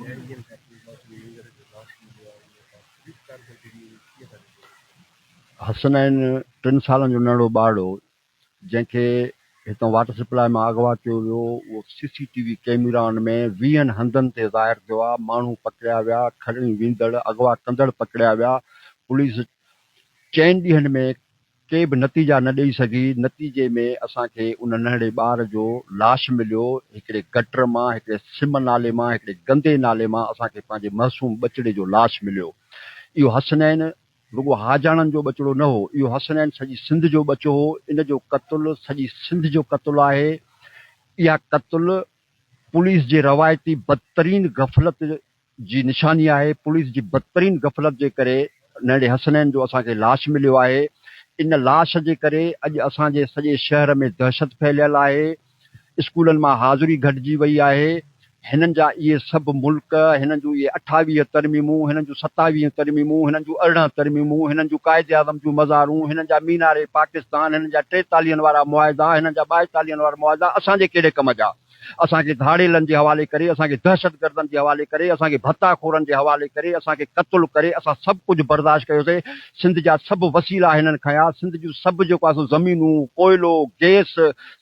ڏهن ڏينهن کان پوء معصوم نينگر جو لاش مليو آهي ان بعد پوليس ڪارڪردگي ڪيئن ٿا ڏسو؟ حسنين ٽن سالن جو ننڍڙو ٻارڙو جنهن کي هتان واٽر سپلاء مان اغوا ڪيو ويو اهو سي سي ٽي وي ڪئميرائن ۾ ويهن هنڌن تي ظاهر ٿيو آهي ماڻهو پڪڙيا ويا کڻي ويندڙ اغوا ڪندڙ پڪڙيا ويا پوليس چئن ڏينهن ۾ ڪي به نتيجا نه ڏئي سگهي، نتيجي ۾ اسان کي ان ننڍڙي ٻار جو لاش مليو، هڪڙي گٽر مان، هڪڙي سم نالي مان، هڪڙي گندي نالي مان اسان کي پنهنجي معصوم ٻچڙي جو لاش مليو. اهو حسنين رڳو حاجاڻن جو ٻچڙو نه هو، اهو حسنين سڄي سنڌ جو ٻچو هو، ان جو قتل سڄي سنڌ جو قتل آهي، اها قتل پوليس جي روايتي بدترين غفلت جي نشاني آهي، پوليس جي بدترين غفلت جي ڪري ننڍڙي حسنين جو اسان کي لاش مليو آهي، ان لاش جي ڪري اڄ اسان جي سڄي شهر ۾ دهشت ڦهليل آهي، اسڪولن مان حاضري گهٽجي وئي آهي، هنن جا اهي سڀ ملڪ، هنن جون اهي اٺاويهه ترميمون، هنن جون ستاويهه ترميمون، هنن جون ارڙهن ترميمون، هنن جون قائداعظم جون مزارون، هنن جا مينار پاڪستان، هنن جا ٽيتاليهن وارا معاهدا، هنن جا ٻائيتاليهن وارا معاهدا اسان جي ڪهڙي ڪم جا؟ اسان کي ڌاڙيلن جي حوالي ڪري، اسان کي دهشتگردن جي حوالي ڪري، اسان کي ڀتا خورن جي حوالي ڪري، اسان کي قتل ڪري، اسان سڀ ڪجهه برداشت ڪيوسين، سنڌ جا سڀ وسيلا هنن کنيا، سنڌ جون سڀ جيڪو آهي سو زمينون، ڪوئلو، گئس،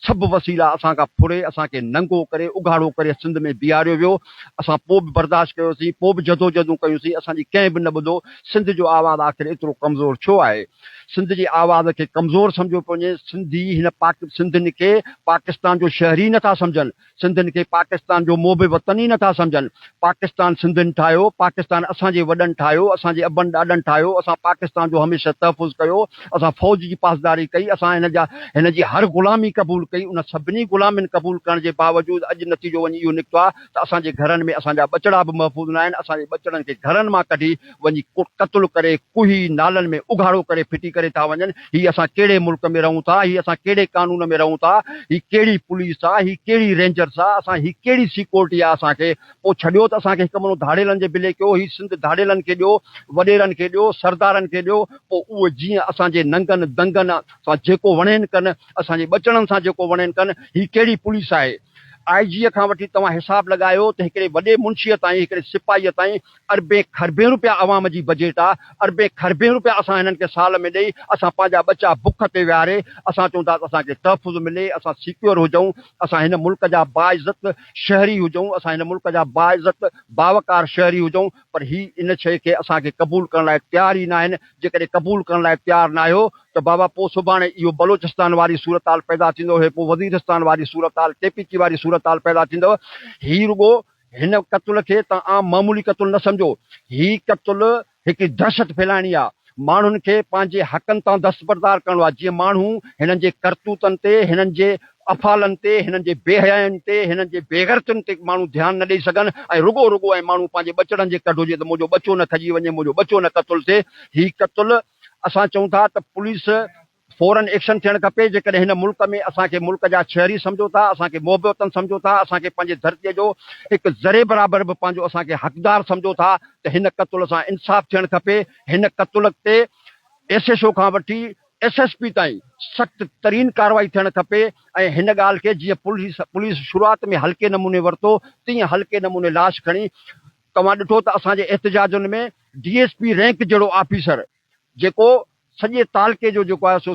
سڀ وسيلا اسان کان ڦري، اسان کي ننگو ڪري، اگهاڙو ڪري سنڌ ۾ بيهاريو ويو، اسان پوء به برداشت ڪيوسين، پوء به جدوجهدون ڪيونسين، اسان جي ڪنهن به نه ٻڌو، سنڌ جو آواز آخر ايترو ڪمزور ڇو آهي؟ سنڌ جي آواز کي ڪمزور سمجهيو پيو وڃي، سنڌي هن پاڪ سنڌين کي پاڪستان جو شهري نه ٿا سمجهن، سنڌين کي پاڪستان جو محب وطن ئي نه ٿا سمجهن، پاڪستان سنڌين ٺاهيو، پاڪستان اسان جي وڏن ٺاهيو، اسان جي ابن ڏاڏن ٺاهيو، اسان پاڪستان جو هميشه تحفظ ڪيو، اسان فوج جي پاسداري ڪئي، اسان هن جا هن جي هر غلامي قبول ڪئي، ان سڀني غلامين قبول ڪرڻ جي باوجود اڄ نتيجو وڃي اهو نڪتو آهي ته اسان جي گهرن ۾ اسان جا ٻچڙا به محفوظ ناهن، اسان جي ٻچڙن کي گهرن مان ڪڍي وڃي قتل ڪري ڪوهي نالن ۾ اگهاڙو ڪري ڦٽي ڪري ٿا وڃن، هي اسان ڪهڙي ملڪ ۾ رهون ٿا، هي اسان ڪهڙي قانون ۾ رهون ٿا، هي ڪهڙي پوليس آ، هي ڪهڙي رينجرس آ، اسان هي ڪهڙي سيڪورٽي آ اسان کي پوء ڇڏيو ته اسان کي هڪ منو ڌاڙيلن جي بلي ڪيو، هي سنڌ ڌاڙيلن کي ڏيو، وڏيرن کي ڏيو، سردارن کي ڏيو، پوء اهي جيئن اسان جي ننگن دنگن سان جيڪو وڻين ڪن، اسان جي ٻچڙن سان جيڪو وڻين ڪن، هي ڪهڙي پوليس آهي. آء جيء کان وٺي توهان حساب لڳايو ته هڪڙي وڏي منشيء تائين، هڪڙي سپاهيء تائين اربين کربين روپيا عوام جي بجيٽ آ، اربين کربين روپيا اسان هنن کي سال ۾ ڏئي، اسان پنهنجا ٻچا بک تي ويهاري، اسان چئون ٿا ته اسان کي تحفظ ملي، اسان سيڪيور هجون، اسان هن ملڪ جا باعزت شهري هجون، اسان هن ملڪ جا باعزت باوقار شهري هجون، پر هي ان شيء کي اسان کي قبول ڪرڻ لاء تيار ئي ناهن، جيڪڏهن قبول ڪرڻ لاء تيار ناهيو ته بابا پوء سڀاڻي اهو بلوچستان واري صورتحال پيدا ٿيندو، هي پوء وزيرستان واري صورتحال، ڪي پي ڪي واري صورتحال پيدا ٿيندو، هي رڳو هن قتل کي توهان عام معمولي قتل نه سمجهو، هي قتل هڪ دهشت ڦهلائڻي آهي، ماڻهن کي پنهنجي حقن تان دستبردار ڪرڻو آهي، جيئن ماڻهو هنن جي ڪرتوتن تي، هنن جي افعالن تي، هنن جي بي حيائين تي، هنن جي بيغيرتين تي ماڻهو ڌيان نه ڏئي سگهن ۽ رڳو رڳو ۽ ماڻهو پنهنجي ٻچڙن جي ڪڍ هجي ته منهنجو ٻچو نه کڄي وڃي، منهنجو ٻچو نه قتل ٿئي، هي قتل اسان چئون ٿا ته پوليس فورن ايڪشن ٿيڻ کپي، جيڪڏهن هن ملڪ ۾ اسان کي ملڪ جا شهري سمجهو ٿا، اسان کي محب وطن سمجهو ٿا، اسان کي پنهنجي ڌرتيء جو هڪ ذري برابر به پنهنجو اسان کي حقدار سمجهو ٿا ته هن قتل سان انصاف ٿيڻ کپي، هن قتل تي ايس ايڇ او کان وٺي ايس ايس پي تائين سخت ترين ڪارروائي ٿيڻ کپي ۽ هن ڳالهه کي جيئن پوليس پوليس شروعات ۾ هلڪي نموني ورتو تيئن هلڪي نموني لاش کڻي توهان ڏٺو ته اسان جي احتجاجن ۾ ڊي ايس پي رينڪ جهڙو آفيسر جيڪو سڄي تعلقي جو جيڪو آهي سو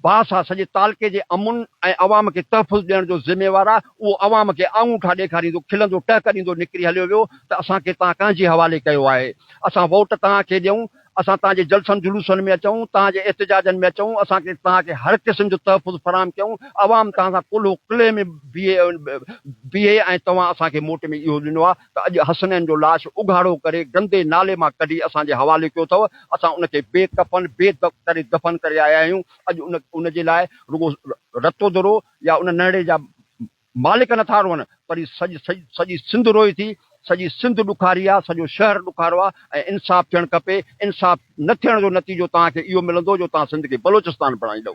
باس آهي سڄي تعلقي جي امن ۽ عوام کي تحفظ ڏيڻ جو ذميوار آهي اهو عوام کي آڱوٺا ڏيکاريندو کلندو ٽهڪ ڏيندو نڪري هليو ويو ته اسان کي توهان ڪنهن جي حوالي ڪيو آهي اسان ووٽ توهان کي ڏيون اسان توهان جي جلسن جلوسن ۾ اچون، توهان جي احتجاجن ۾ اچون، اسان کي توهان کي هر قسم جو تحفظ فراهم ڪيون، عوام توهان سان ڪلهو ڪلهي ۾ بيهي ۽ توهان اسان کي موٽ ۾ اهو ڏنو آهي ته اڄ حسنين جو لاش اگهاڙو ڪري گندي نالي مان ڪڍي اسان جي حوالي ڪيو اٿئو، اسان ان کي بي ڪفن بي ڪري دفن ڪري آيا آهيون، اڄ ان جي لاء رڳو رتودرو يا ان نهڙي جا مالڪ نٿا روئن پر هي سڄ سڄي سنڌ روئي ٿي، سڄي سنڌ ڏکاري آ، سڄو شهر ڏکارو آ ۽ انصاف ٿيڻ کپي، انصاف نه ٿيڻ جو نتيجو توهان کي اهو ملندو جو توهان سنڌ کي بلوچستان بڻائيندؤ.